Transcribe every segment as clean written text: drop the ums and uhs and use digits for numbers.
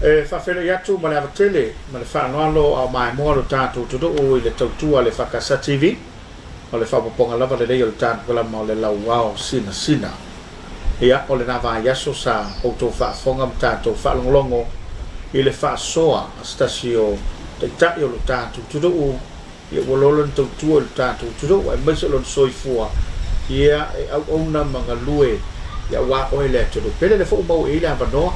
E faafeiloai atu ma le ava tele ma le faaaloalo a o maimoa lo tatou atunuu i le tautua a le EFKS TV o le faaopoopoga lava lelei o le tanukalama o le lauao sinasina. Ia, o lena vaiaso sa outou faafofoga ma tatou faalogologo i le faasoa a se tasi o Taitai o lo tatou atunuu, ia ua loa lona tautua i lo tatou atunuu aemaise o lona soifua, ia e auauna ma galue ia aua oe le atunuu. Pele lea foi ua maua i ai le avanoa,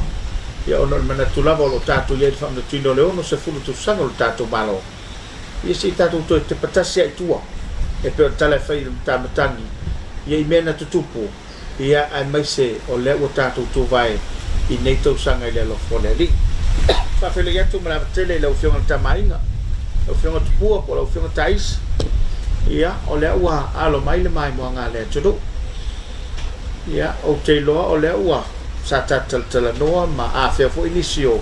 ia ona o le manatu lava o lo o tatou i ai i le faamanatuina o le 60 tausaga o lo tatou Malo, ia se i tatou toe tepa tasi lava i tua, e pei o le tala e fai i le matamatagi, ia i mea na tutupu, Ia, aemaise o lea ua tatou tuvae i nei tausaga i le alofa o le Alii. Faafeiloai atu ma le ava tele i lau Afioga i le Tama a Aiga, lau Afioga Tupua po o lau Afioga Taisi. Ia, o lea ua alo mai le maimoaga a le atunuu. Ia, ou te iloa o lea ua sa tatou talatalanoa ma afea foi nisi o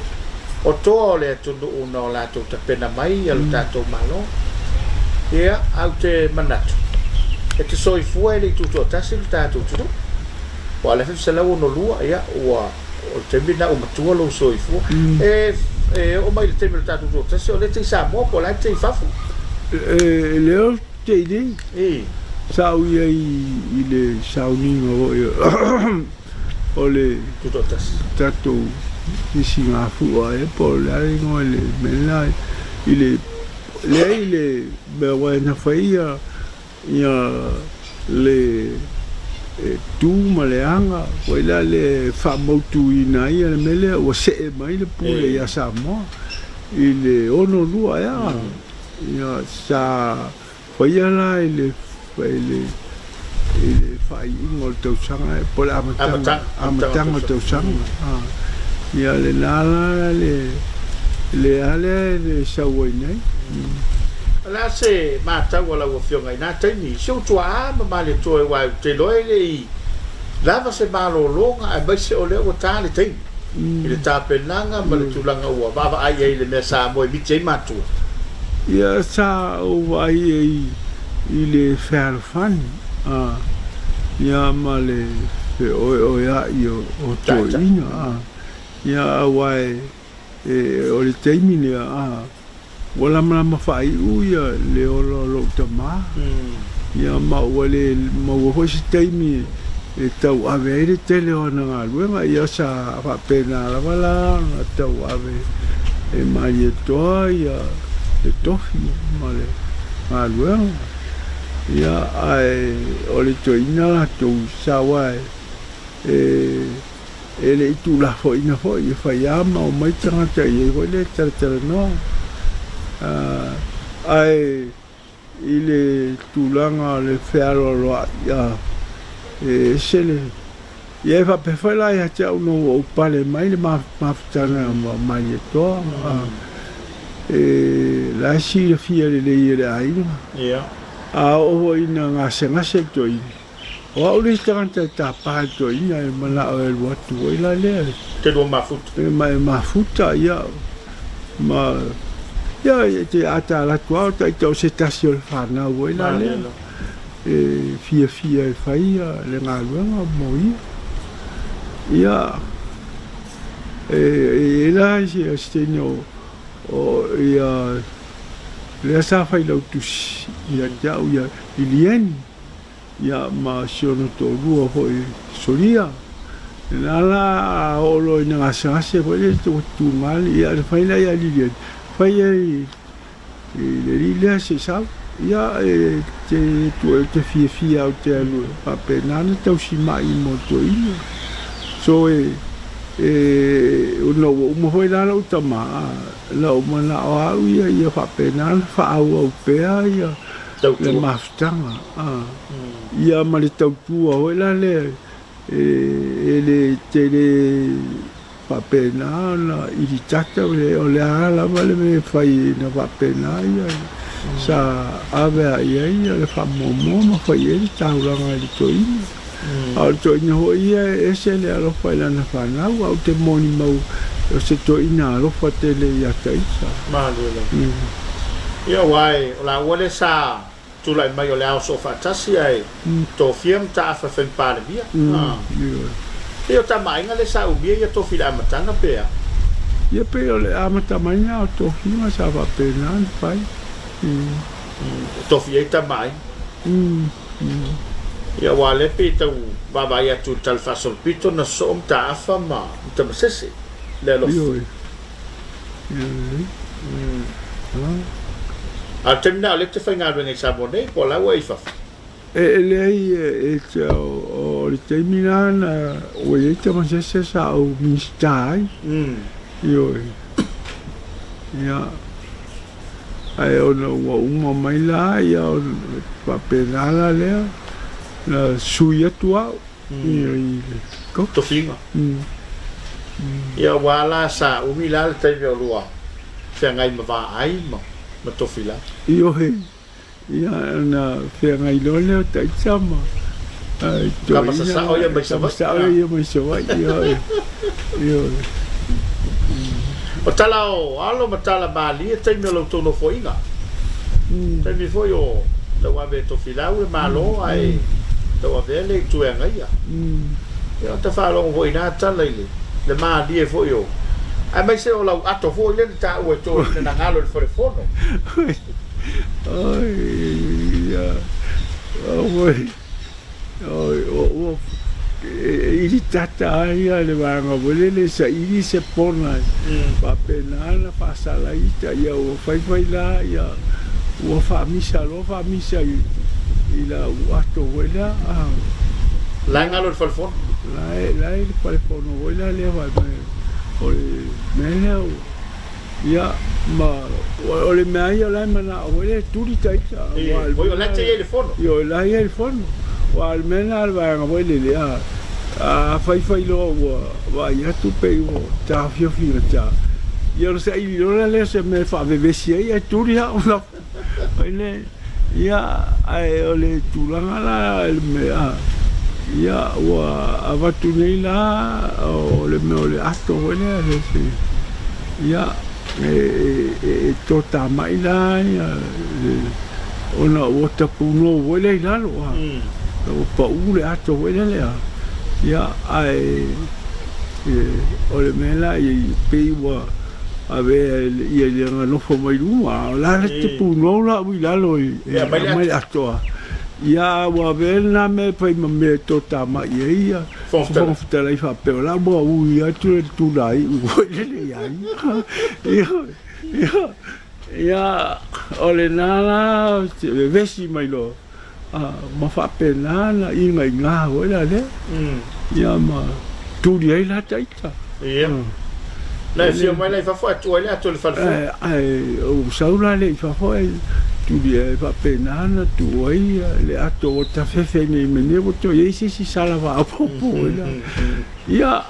o toa o le atunuu na o latou tapena mai ia lo tatou Malo. Ia, ae ou te manatu, e te soifua e le i tutoatasi lo tatou atunuu. Aua o le 1962, ia, ua, o le taimi lena ua matua lou soifua. E, e oo mai i le taimi o le tatou tutoatasi, o lea e te i Samoa po o la e te i fafo? E le o te i nei. Sa ou i ai i le sauniga foi o le tatou sisigafua ea po o le a le igoa i le mea lena i le leai i le mea aua na fai ia ia le tu ma le aga foi la le faamautuina ai le mea lea ua see mai le pule ia Samoa i le 62 ea ia sa Faia la i le i le faaiuga o le tausaga po o le amataga amataga o le tausaga. Ia lena la le le a lea e sau ai nei. O le a se matau a lau Afioga i na taimi i si ou tuaa ma Malietoa aua ou te iloa e le i lava se malologa aemaise o lea ua ta le taimi i le tapenaga ma le tulaga ua vaavaai i ai i le mea sa moemiti ai matua. Ia, sa ou vaai ai i le fealofani, ia ma le feoeoea'i o toeaiina, ia aua o le taimi lea, Ua lamalama faaiu ia le ola o lou tama, ia ma ua le maua foi se taimi e tauave ai le tele o ana galuega. Ia sa faapena lava la ona tauave e Malietoa ia le tofi ma le galuega. Ia ae o le toeaina latou sa aua e E le i tuulafoaiina foi, e fai lava ma omai tagata i ai foi lea e talatalanoa. Ae i le tulaga o le fealoaloai, e ese le... Ia e faapea foi la ia te au ina ua ou pale mai le mafutaga ma Malietoa, e la e silafia lelei e le aiga. A oo foi ina gasegase le toeaina, O au le isi tagata e tapa i le toeaina e manao e alu atu ai la lea. Te lua mafuta. E ma e mafuta ia ma ia e te ata alu atu lava o taita o se tasi o le fanau ai la lea e fiafia e fai le galuega mo ia. Ia e i ai la se teine o ia lea sa failautusi ia te au ia Lilieni. Ia ma si ona toalua foi Solia. Lena la a oo loa ina gasegase foi lea ua tutuga le ia na fai la ia Lilian, fai ai i le alii lea se i sau. Ia e te ou te fiafia ou te alu e faapena ona tausi mai mo le toeaina. So e ona ua uma foi la lou tama, na ou manao lava au ia ia faapena ona faaauau pea ia le mafutaga ia ma le tautua foi la lea e le tele faapena ona ilitata o le a lava le mea e fai ina faapena ia sa ave lava i ai le faamuamua ma fai i ai le taulaga i le toeaina. A o le toeaina foi ia e ese le alofa i lana fanau, ae ou te molimau o se toeaina alofa tele ia Taisa. Malie lava. Ia aua o laua lea sa tulai mai o le ao soofaatasi ae tofia mataafa e fai ma Palemia. Pei o tama aiga lea sa umia ia tofi i le amataga pe a? Ia pei o le amata mai lena o tofiga sa faapena ona fai. Tofi ai tama ai. Ia aua o lea pei e tau vaavaai atu i le tala faasolopito na sosoo Mataafa ma Tamasese le alofa. Ioe. Ioe. A o le taimi lena o lea e te faigaluega i Samoa nei po o la ua e i fafo? E leai e te o le taimi lena na ua i ai Tamasese sa ou Minisita ai. Ioe. Ia ae ona ua uma mai la ia ona faapena la lea na sui atu au i le tofiga. Ia aua la sa umi la le taimi o lua feagai ma vaai ma Tofilau. Ioe. Ia ona feagai loa lea o Taita ma Tama sasao ia mai Savaii. Tama sasao ia mai Savaii, ioe, ioe. O tala o alo ma tala malie taimi o la outou nofoaiga. Taimi foi o tauave e Tofilau le Malo ae tauavea le itu e agaia. Ia ota faalogo foi i na tala i le malie foi o aemaise o lau ato foi lea na taua e toeaiina na galo i le fale fono. Oi, ia, oi, oi, ua ilitata ai ia le vaega foi lele e saili se pona e faapena ona faasala ai ita. Ia ua faifai la, ia ua faamisa loa faamisa i i lau ato foi lea. La e galo i le fale fono. La e, la e i le fale fono foi la lea fai mai o le mea lea ua Ia, ma o le mea ia o la e manao foi lea e tuli ta ita. Oi, o la e te i ai i le fono. Ioe, o la e i ai i le fono. Aua o le mea lena o le vaega foi lele, a, a faifai loa ua vaai atu pei ua taofiofi i gata, ia ona saili loa la lea o se mea e faavevesi ai ae tuli au lava. Foi lea, ia, ae o le tulaga la i le mea, ia, ua avatu nei la o le mea o le ato foi lea, se, ia, e totamai la ia le, ona ua tapunou foi lea i lalo, a, ua pau le ato foi lea, ia, ae o le mea la, pei ua avea ia i lana nofo mai luma, a o la le te punou la ui lalo i e aumai le atoa. Ia ua avea lena mea e fai ma mea e totamai ai ia Fofoga Fetalai faapea o la ua ui atu le tulaiu foi lele ia ia. Ia, ia, ia o lena la vevesi mai loa. ma faapena ona igaiga foi la lea, ia ma tuli ai la ta ita. Ia. Na e afio mai la i fafo ae tuu ai le ato i le fale fono. Ae ou sau la lea i fafo ae tuli ae faapena ona tuu ai le ato ua tafefe nei ma nei ua toe i ai se isi sala faaopoopo foi la. Ia,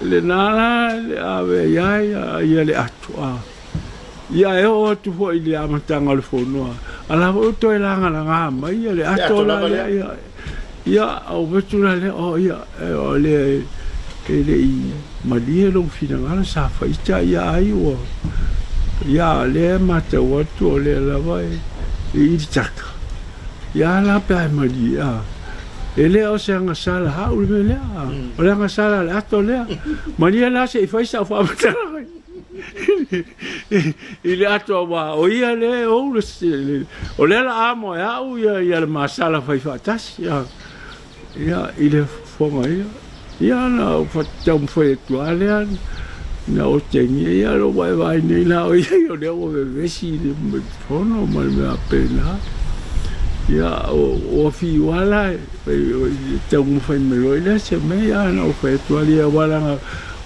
lena la le ave ai ia le ato, a. Ia e oo atu foi i le amataga o le fono, a la foi ua toe lagalaga mai ia le ato la lea, ia, ia ou vaai atu la lea, oh ia, o lea e le i malie lou finagalo sa faita ia ai ua, ia o lea e matau atu o lea lava e ilitaka. Ia a la pe a e malie, a. E le o se agasala au le mea lea, a. O le agasala a le ato lea. Malie la se i fai sau faamatalaga. I le ato aua o ia lea e ou le, o lea la amo e au ia, ia le masala fai faatasi ia, ia i le fofoga ia. Ia na taumafai atu lava lea na otegia ia lou vaevae nei la o ia o lea ua vevesi i le fono ma le mea faapena. Ia ua fiu lava la e taumafai mai loa lea se mea ia na ou fai atu lava ia aua leaga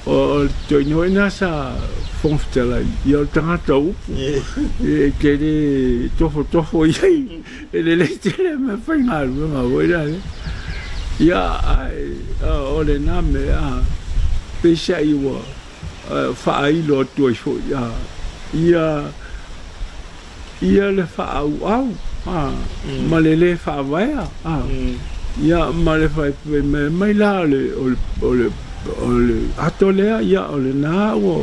O le toeaina foi lena sa Fofoga Fetalai, ia o le tagata o upu, e te le tofotofo i ai, e lelei tele mea faigaluega foi la lea. Ia, ae o lena mea, peiseai ua faailo atu ai foi, ia, ia le faaauau ma le lē faavaea ia ma le fai mai la o le o le o le ato lea ia o lena ua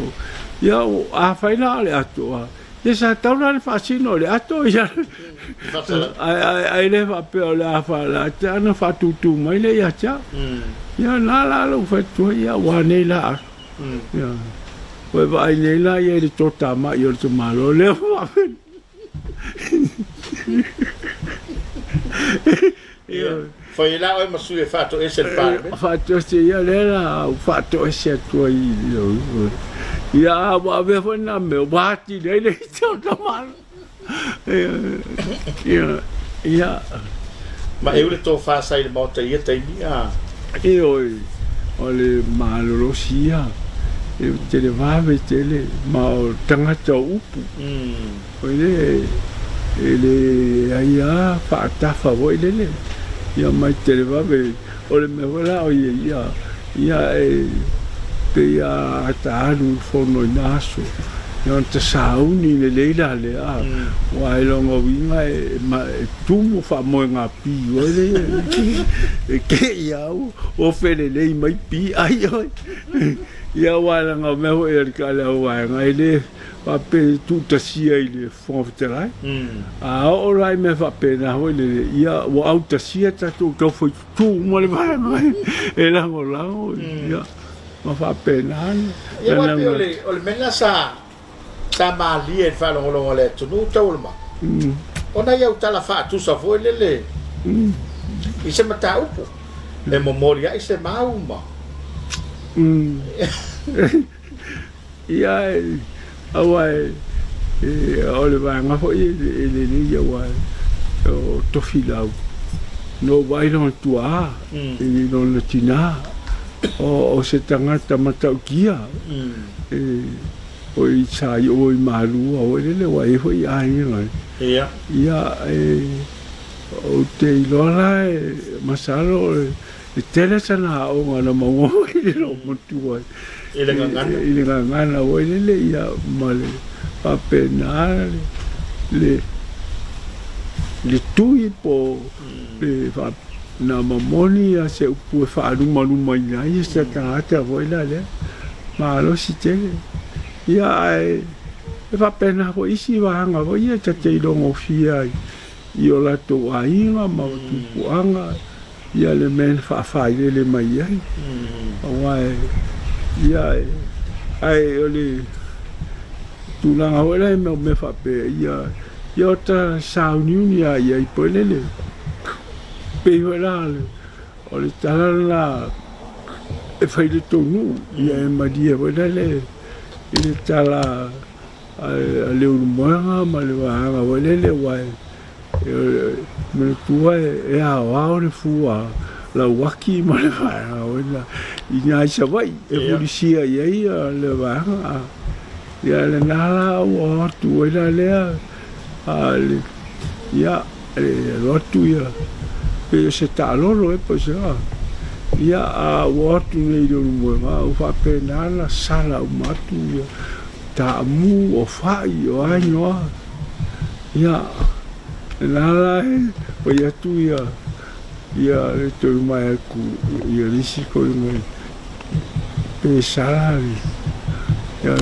ia afai la o le ato a ia sa tatau la ona faasino o le ato ia ae le faapea o le a fa ona faatūtū mai lea ia te au ia na la lou fai atu ai ia ua nei la ia. Ua e vaai nei la ia i le totamai o le tamaloa lea ua Ia, fai ai la oe ma sui e faatoese i le Palemene. Faatoese ia lea la ua faatoese atu ai i lou iho. Ia, a ua avea foi lena mea ua atili ai le ita o tamaloa. Ia, ia. Ma eu le tofa sa i le Maota i ia taimi, a. Ioe, o le malolosi ia, e televave tele ma o tagata o upu. Foi lele, e leai lava faatafa foi lele, ia mai televave, o le mea foi la o ia, ia, ia e pei a ta alu i le fono i na aso, ia ona ta sauni lelei la lea, aua i lona uiga e tumu faamoega pi foi lea, e te i a ua ofe lelei mai pi ai oe. Ia aua leaga o mea foi a le au vaega e le faapea e tuutasia i le Fofoga Fetalai. A oo la i mea faapena foi lele, ia ua autasia tatou taufai tutū uma le vaega e lagolago, ia ma faapena. Ia aua e pei o le mea lena sa Sa malie i le faalogologo a le atunuu taualuma ona i au tala faatusa foi lele i se mataupu e momoli ai se mau ma. Ia, aua o le vaega foi e lelei aua o Tofilau na ou vaai lona tuaa i lona tina o se tagata matautia. Oi sa i o i Malua oi lele ua i ai foi aiga. Ia. Ia e ou te iloa la e masalo e tele sana aoga na maua mai i le loomatua i le gagana. I le gagana foi lele ia ma le faapena le le tui po le na momoli se upu e faalumalumaina ai se tagata foi la lea. Malosi tele. Ia ae e faapena foi isi vaega foi ia ta te ilogofia ai i o latou aiga ma tupuaga ia le mea na faafailele mai ai. Aua e ia ae o le tulaga foi lea i mea faapea ia ia o ta sauniuni lava i ai foi lele. Pei foi la O le tala lena e fai i le tou nuu, ia e malie foi lele i le tala a le Ulumoega ma le vaega foi lele aua e manatua e aoao le fua lauaki ma le vaega foi lena i ina i Savaii e fulisia i ai le vaega. Ia lena la ua o atu ai la lea ia E alu atu ia, pei o se taalolo ea po o se a. Ia, a ua o atu nei i le Ulumoega, ua faapena ona sala uma atu ia taamu, o fai, o a inoa. Ia, lena la e fai atu ia, ia le toe mai atu ia le isi toeaina pe sala le, ia,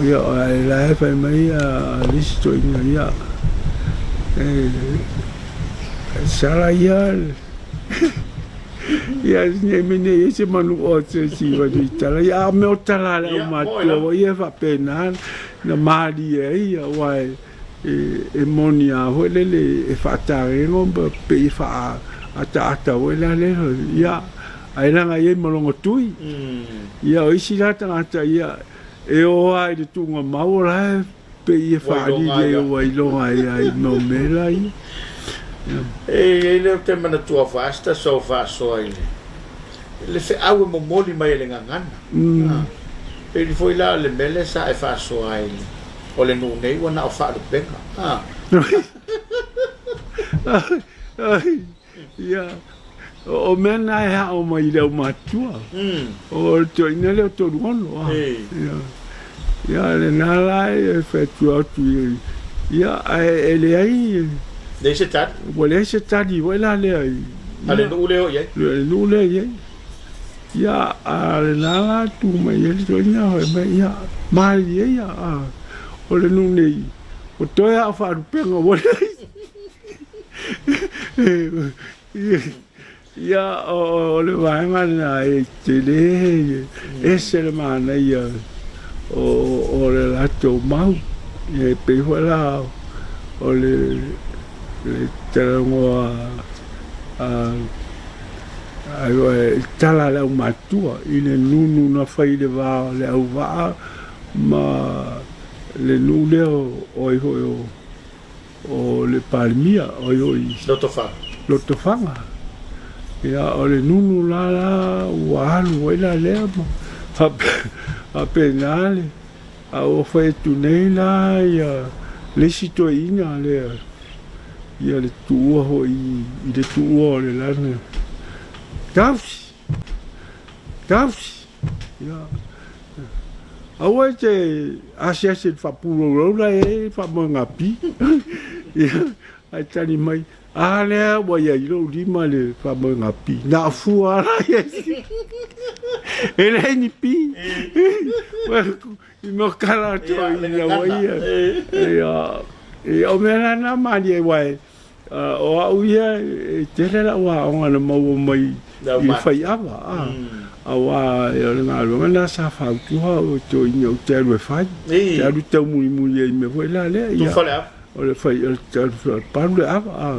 ia, la e fai mai le isi toeaina, ia, e sala ia, ia, nei mea nei e se manu o se si wani tala, ia, a mea o tala a le aumātua foi ia e faapena na malie ai, ia, aua e, E moni lava foi lele e faatagego ma pei e faaataata foi la le ia ae leaga e i ai ma lona tui. Ia o isi la tagata ia e o lava i le tuugamau o la e pei e faalili ai ua iloga ai lava i mau mea la ia. E i ai lea ou te manatua fast so faasoa i le feau e momoli mai e le gagana. Pei foi la o le mea lea sa e faasoa ai i le O le nuu nei ua na o faalupega. A. Ia, o mea na e ao mai i le aumātua. O le toeaina lea o Toluono. Ia, ia lena la e fai atu atu i, ia, ae e leai. Leai se tali. Ua leai se tali foi la lea i. A le nuu lea o i ai. Le nuu lea i ai. Ia, a lena la tu mai ai le toeaina fai mai, ia, malie ia, a, o le nuu nei, ua toe lava o faalupega ua leai. Ia, o le vaega lena e tele, ese le manaia o le latou mau. E pei foi la o le talanoa a tala a le aumatutua i le nunu na fai i le va o le auvaa ma le nuu lea o ai foi o le Palemia, o ai foi Lotofaga. Lotofaga. Ia, o le nunu la la ua alu ai la lea ma faapena le, a ua fai atu nei la ia le isi toeaina lea, ia le tuua foi i le tuua o le lana, tausi, tausi, ia. Aua e te asiasi i le faapuloulau la e i ai faamoega pi. Ia, ae tali mai, a lea ua i ai i lou lima le faamoega pi. Na o fua lava la i ai. E leai ni pi. I mea o kala atu ai i lau ia. Ia, ia, o mea la na malie aua e, O au ia e tele lau aoga na maua mai i le faiava, aua o le galuega lena sa fautua au e toeaiina ou te alu e fai, ou te alu taumulimuli ai i mea foi la lea, ia, o le fai, o le palu le ava,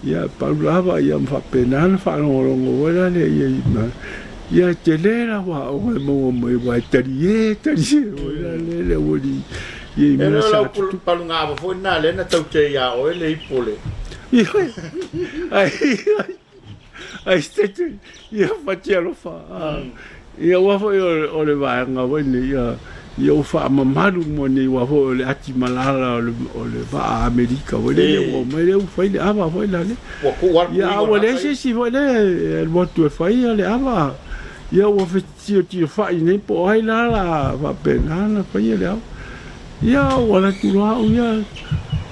ia, palu le ava, ia, ma faapena ona faalogologo foi la lea i ai ma, ia, e tele lau aoga e maua mai aua e talie, talie foi la lea le aualii. E le o lau palugava foi lena lea na taute ia oe le ipu o le. Ioe, ai, ai, ai se ia fati alofa. Ia ua foi o le vaega foi nei, ia, ia ua faamamalu mo nei ua foi o le ati malala o le, o le vaa Amerika foi lele ua omai lea ua fai le ava foi la le. Ua tuu atu Ia, a ua leai se isi foi lea e alu atu e fai le ava. Ia ua Tilotilo fai nei po o ai la la faapena ona faia le ava. Ia ua alu atu loa au ia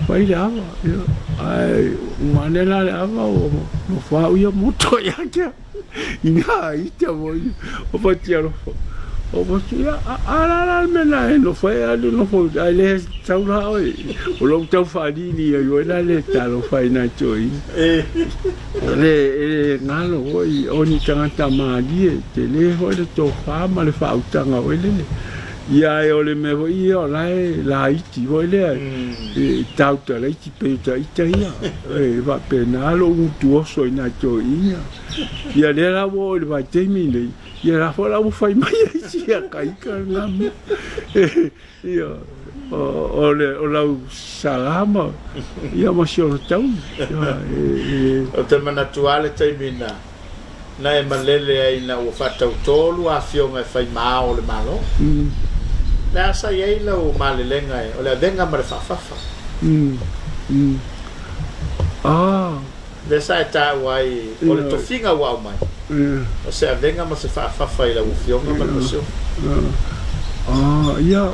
fai le ava. Ia, ae uma ane la le ava ua nofo au ia moto ia te au. Ina ita foi o Fatialofa. O fatu, ia, a la la le mea na e nofo ai, alu nofo, ae le sau la oe. O lou tau faalili ai oe la le talofa ai nai toeaiina. E le galo foi o ni tagata malie, tele foi le tofa ma le faautaga foi lele. Ia ae o le mea foi ia o la e laiti foi lea, e tauta laiti pei o ita ia. E faapena lou gutu oso i nai toeaiina. Ia lea la ua oo i le vaitaimi lenei, ia la foi la ua fai mai ai sia kaika lena mea. Ia, o, le, o lau sala ma, ia ma si ona taui. Ia, e, e... Ou te manatu lava le taimi na, na e malele ai ina ua faatautō lua afioga e fai ma ao o le Malo. Le a sa i ai lau malelega e, o le avega ma le faafafa. Ah. Lea sa e taua ai, o le tofiga ua aumai, o se avega ma se faafafa i lau Afioga ma le masiofo. Ah, ia,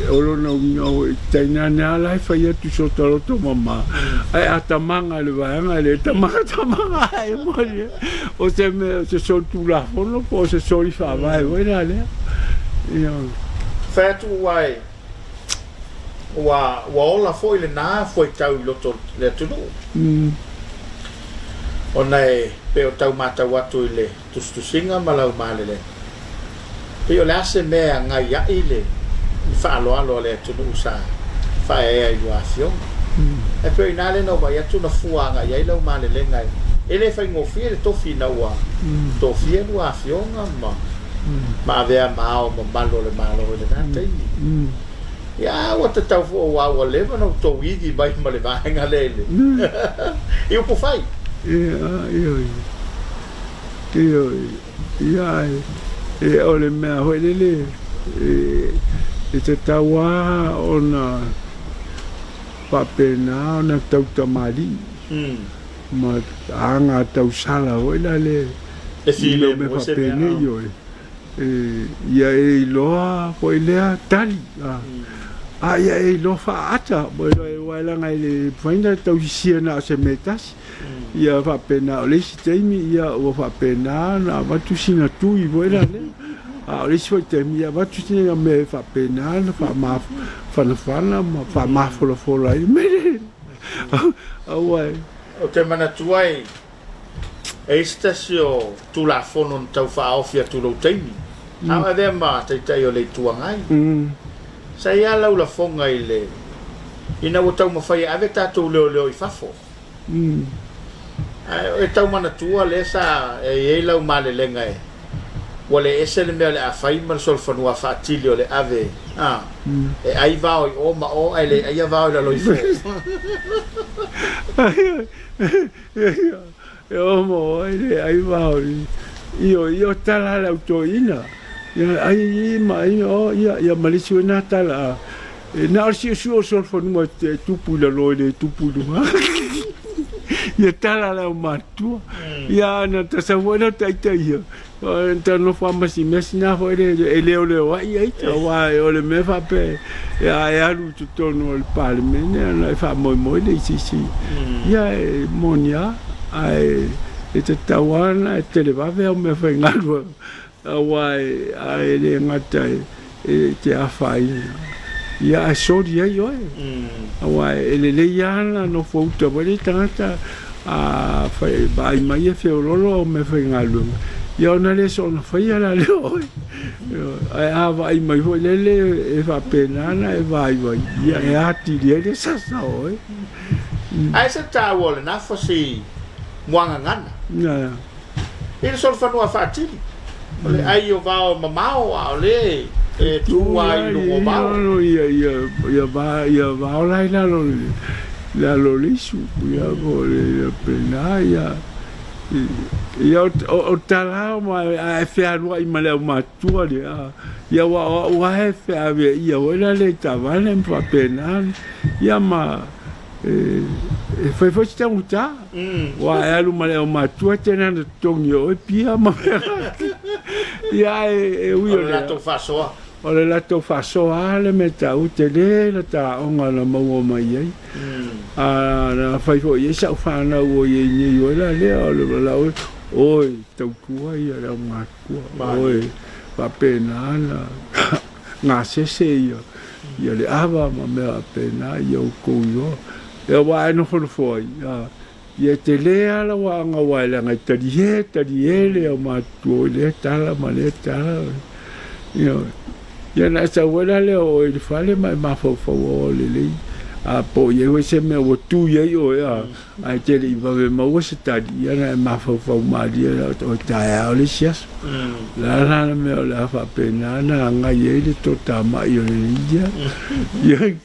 o lona uiga foi, tainane lava la e fai atu so ta loto mama, ae a tamaga i le vaega e le tamaga tamaga ae foi, o se mea, o se solitulafono po o se soli faavae foi la lea. Ia. Fai atu aua e Ua, ua ola foi lena fuaitau i loto o le atunuu. Ona e pei o tau matau atu i le tusitusiga ma lau malelega, pei o le a se mea e agai a'i le faaaloalo a le atunuu sa faaeaea i lua afioga. Ae pei o i ina lea na ou vaai atu na fua agai ai lau malelega e le faigofie le tofi ina ua tofia lua afioga ma ma avea ma ao mamalu o le Malo i lena taimi. Ia, ua tatau foi aua ua leva ona outou ivi mai ma le vaega lea i le i upufai. Ia, ioe, ioe, ia, e, o le mea foi lele, e, e tatau lava ona faapena ona tautamalii ma aga tausala foi la le E filemu ai se mea. Ioe, ia e iloa foi lea tali, a ia e iloa faaata, aua e leaga e le mafai ona tausisia na o se mea e tasi. Ia faapena, o le isi taimi ia ua faapena ona avatu sina tui foi la lea, a o le isi foi taimi ia avatu sina mea e faapena ona faamafanafana ma faamafolafola ai le mea lea. Aua e. Ou te manatua ai E i ai se tasi o Tulafono na tau faaofi atu i lou taimi. A o avea ma Taitai o le Itu Agai. Sa i ai lau lafoga i le, ina ua taumafai e ave tatou leoleo i fafo. Ae e tau manatua lea sa e i ai lau malelega e ua le ese le mea o le a fai ma le solofanua faatili o le ave a e ai vao i o ma o ae le aia vao i lalo ifo. E o ma o e le ai vao i io io tala a le au toeaina ia ai i ma ai o ia ia ma le isi foi na tala a e na o le siusiu o le solofanua e tupu i lalo e le tupu i luga ia tala a le au matutua ia ana ta sau foi lea o ita ia ta nofo lava ma si mea sina foi lea e leoleo ai ita aua o le mea faapea e a e alu i totonu o le Palemene ona e faamoemoe lea i se isi ia e moni lava ae e tatau lava ona e televave au meafaigaluega aua e le gata e te afaina ia ae soli ai oe aua e lelei lava ona nofo uta foi le tagata a vaai mai e feololo au meafaigaluega ia ona le soona faia la lea o oe. Ae a vaai mai foi lele e faapena ona e vaivai ia e atili ai le sasa o oe. Ae se taua o lena fasi muagagana i le solofanua faatili o le ai o vao mamao a o le e tu a i luga o vao. Ia ia ia va ia vao la i lalo lalo o le isu ia po o le pena ia ia o tala ma ae fealuai ma le aumatutua lea ia aua o au lava e feaveaia foi la le taavale ma faapena ia ma e fai foi si taugata aua e alu ma le aumatutua e tele ona totogi e oe pia ma mea ia ae e ui o le latou faasoa. O le latou faasoa lava le mea taua, tele le aoga na maua mai ai. A na fai foi i ai sau fanau o i ai nei oe la lea, o le valaau, oi, tautua ia le aumatutua, oi, faapena na gasese ia, ia le ava ma mea faapena ia outou iloa. Ia aua a e nofonofo ai, Ia e tele lava lau aoga aua e leaga e talie, talie le aumatutua i lea tala ma lea tala. Ioe. Ia ona e sau ai la lea o oe i le fale ma e mafaufau o lelei. A po o i ai foi se mea ua tu i ai oe a, ae te le i vave maua se tali, ia ona e mafaufau malie lea o taeao le isi aso. O le a la le mea o le a faapena ona agai ai le toatamai o le India. Ia,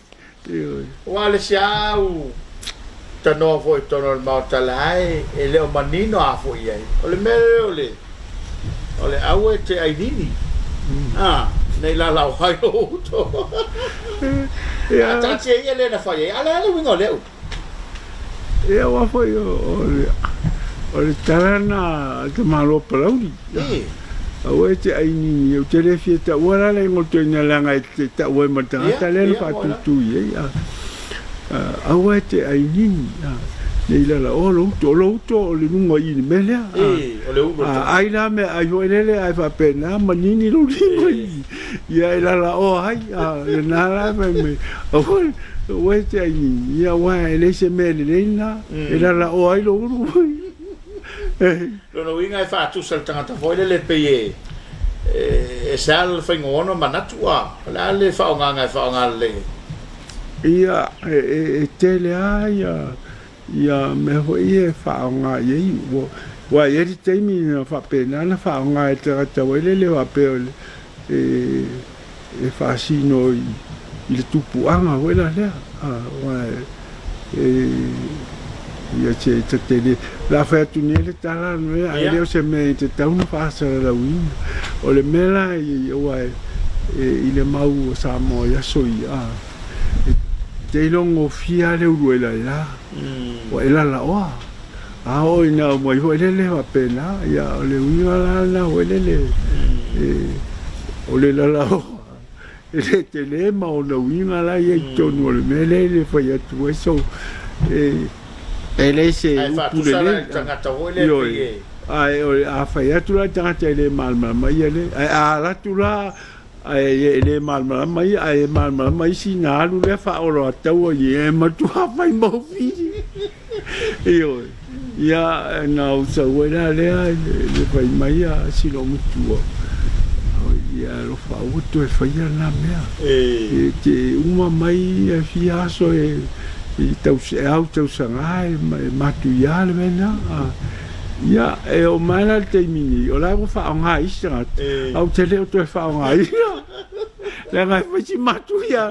Aua o le isi au tanoa foi i totonu o le Maota la e le o manino a foi i ai. O le mea lea o le o le aua e te ainini. A, nei lalau ai lou uto. A taatia ia lea na fai ai, a o le a le uiga o lea upu? Ia aua foi o le o le tala lena a le tamaloa Palauli. Aua e te ainini, ou te le fia taua la le igoa toeaina leaga e te tau ai ma le tagata lea na faatūtū i ai. Aua e te ainini, nei lala o lou uto, o lou uto o le luga i i le mea lea. A ai la meaai foi lele ae faapena manini lou lima i i, ia e lalaoa ai. Lena la fai mai, aua aua e te ainini, ia aua e leai se mea lelei lena, e lalaoa ai lou ulu. Lona uiga e faatusa le tagata foi lele pei e ese lava le faiga o ona manatu, a o le a le faaaogaga e faaaoga lelei ai? Ia, e tele lava ia ia mea foi ia e faaaoga i ai. Aua e i ai le taimi na faapena ona faaaoga e le tagata foi lele faapea o le e faasino i le tupuaga foi la lea, aua e ia se ta te le, o le a fai atu nei le tala lenei ae le o se mea e tatau ona faasalalauina. O le mea la aua i le mau o Samoa i aso ia, e te iloa gofie lava le ulu ai laila, ua e lalaoa. A oo ina aumai foi lele faapena, ia o le uiga la lena foi lele, o le lalaoa e le tele ma ona uiga la ia i totonu o le mea lea e le fai atu ai. So, e le se Ae upu faatusa la lelei. i le tagata foi lea Ioe. pei e. Ae o le a fai atu la i le tagata e le malamalama ia le, ae a alu atu la Ae e le malamalama ia, ae e malamalama isi na alu lea faaoloataua ia e matua fai mau fili. Ioe. Ia, na ou sau ai la lea i le fai mai a si lou matua. e alofa aua toe faia lena mea. E te uma mai e fia aso e e au tausaga e matuia le mea lena. Ia, e oo mai la i le taimi nei, o la ua faaaoga e isi tagata, ae ou te le o toe faaaogaina, leaga e fai si matuia.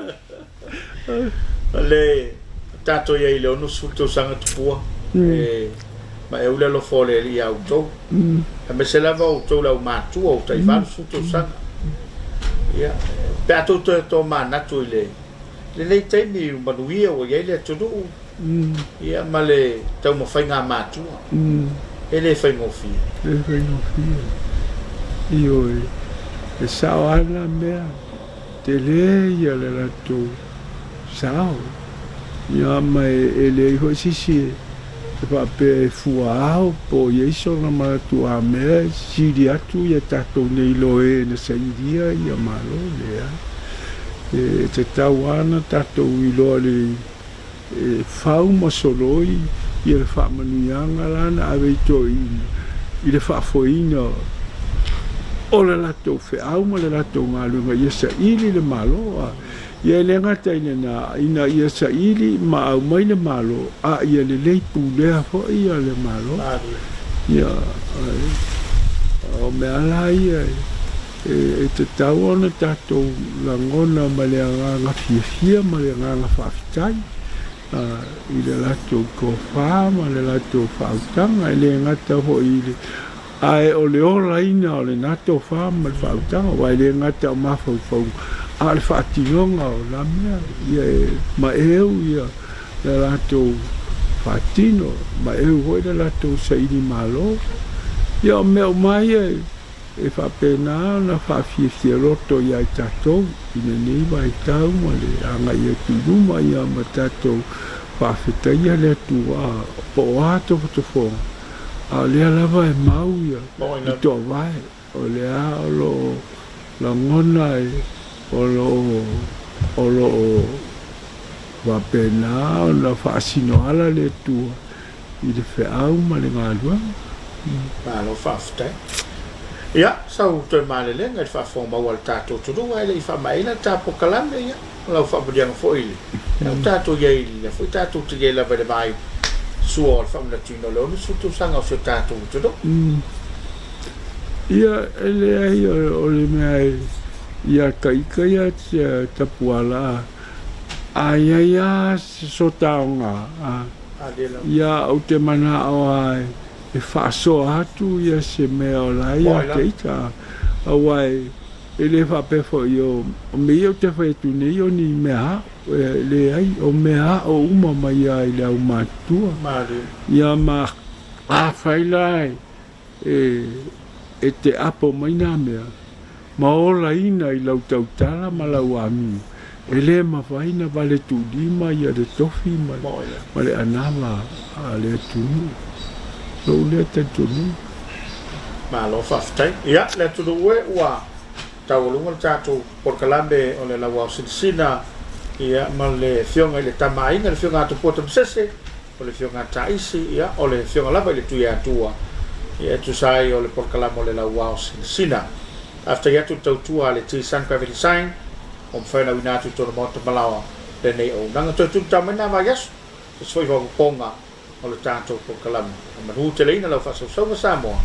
O le tatou i ai i le 60 tausaga tupua, e ma e ule alofa o le Alii ia outou, aemaise lava outou le aumatua ua tai 80 tausaga. Ia, pe a tou toe tomanatu i le lenei taimi manuia ua i ai le atunuu, ia ma le taumafaiga a matua, e le faigofie. E le faigofie. Ioe, e sao lava lena mea. Tele ia le latou sao, ia ma e leai foi se isi e faapea e fua ao po o i ai sona manatu a mea e sili atu ia tatou nei lo e na sailia ia Malo. Leai. E tatau lava ona tatou iloa lelei e fau ma soloi ia le faamanuiaga la na ave i toeaiina i le faafoeina o le latou feau ma le latou galuega ia saili le Malo a ia e le gata i lena ina ia saili ma aumai le Malo a ia lelei pulea foi ia le Malo ia o mea la ia E tatau ona tatou lagona ma le agaga fiafia ma le agaga faafetai i le latou tofa ma le latou faautaga, e le gata foi i le, ae o le olaina o lena tofa ma le faautaga, aua e le gata o mafaufauga, a o le faatinoga o na mea, ia e maeu ia le latou faatino, maeu foi le latou saili malo. Ia o mea uma ia E faapena ona faafiafia loto ia i tatou i lenei vaitau ma le agai atu i luma ia ma tatou faafetaia le Atua po o a tofotofoga, a o lea lava e mau ia le toavae, o lea o lo o lagona e o lo o o lo o faapena ona faasinoala le Atua i le feau ma le galuega. Malo faafetai. Ia, sau toe malelega i le faafofoga maua a le tatou atunuu ae le i faamaeaina le ta polokalame, ia, o lau faamanuiaga foi i le, lea ua tatou i ai, lea foi tatou te i ai lava i le vai sua o le faamanatuina o le 60 tausaga o si o tatou atunuu. Ia, e leai o le mea e ia ta ita ia Tapuala a i ai lava se sotaoga a. Ia ou te manao lava e faasoa atu ia se mea o la ia te ita, aua e le faapea foi o mea ia ou te fai atu nei o ni mea aʻo, e leai, o mea aʻo uma mai lava i le aumatutua. Ia ma afai la e te apo mai nā mea, ma olaina i lau tautala ma lau amio, e le mafai na vale tuulima ia le tofi ma le anava a le atunuu. Lou lea talitonuga. Malo faafetai. Ia, le atunuu e, ua taualuga le tatou polokalame o le Lauao Sinasina, ia, ma le Afioga i le Tama Aiga, le Afioga a Tupua Tamasese, o le Afioga a Taisi, ia, o le Afioga lava i le Tuiatua, ia, e tusa ai o le polokalame o le Lauao Sinasina. Faafetai atu i le tautua a le T-Sun Graphic Design ua mafai ona auina atu i totonu o Maota Malaoa lenei auaunaga. Toe tulitau mai lena vaiaso, se isi foi faaopoopoga o le tatou polokalame. Ia manuia teleina lau faasausauga Samoa.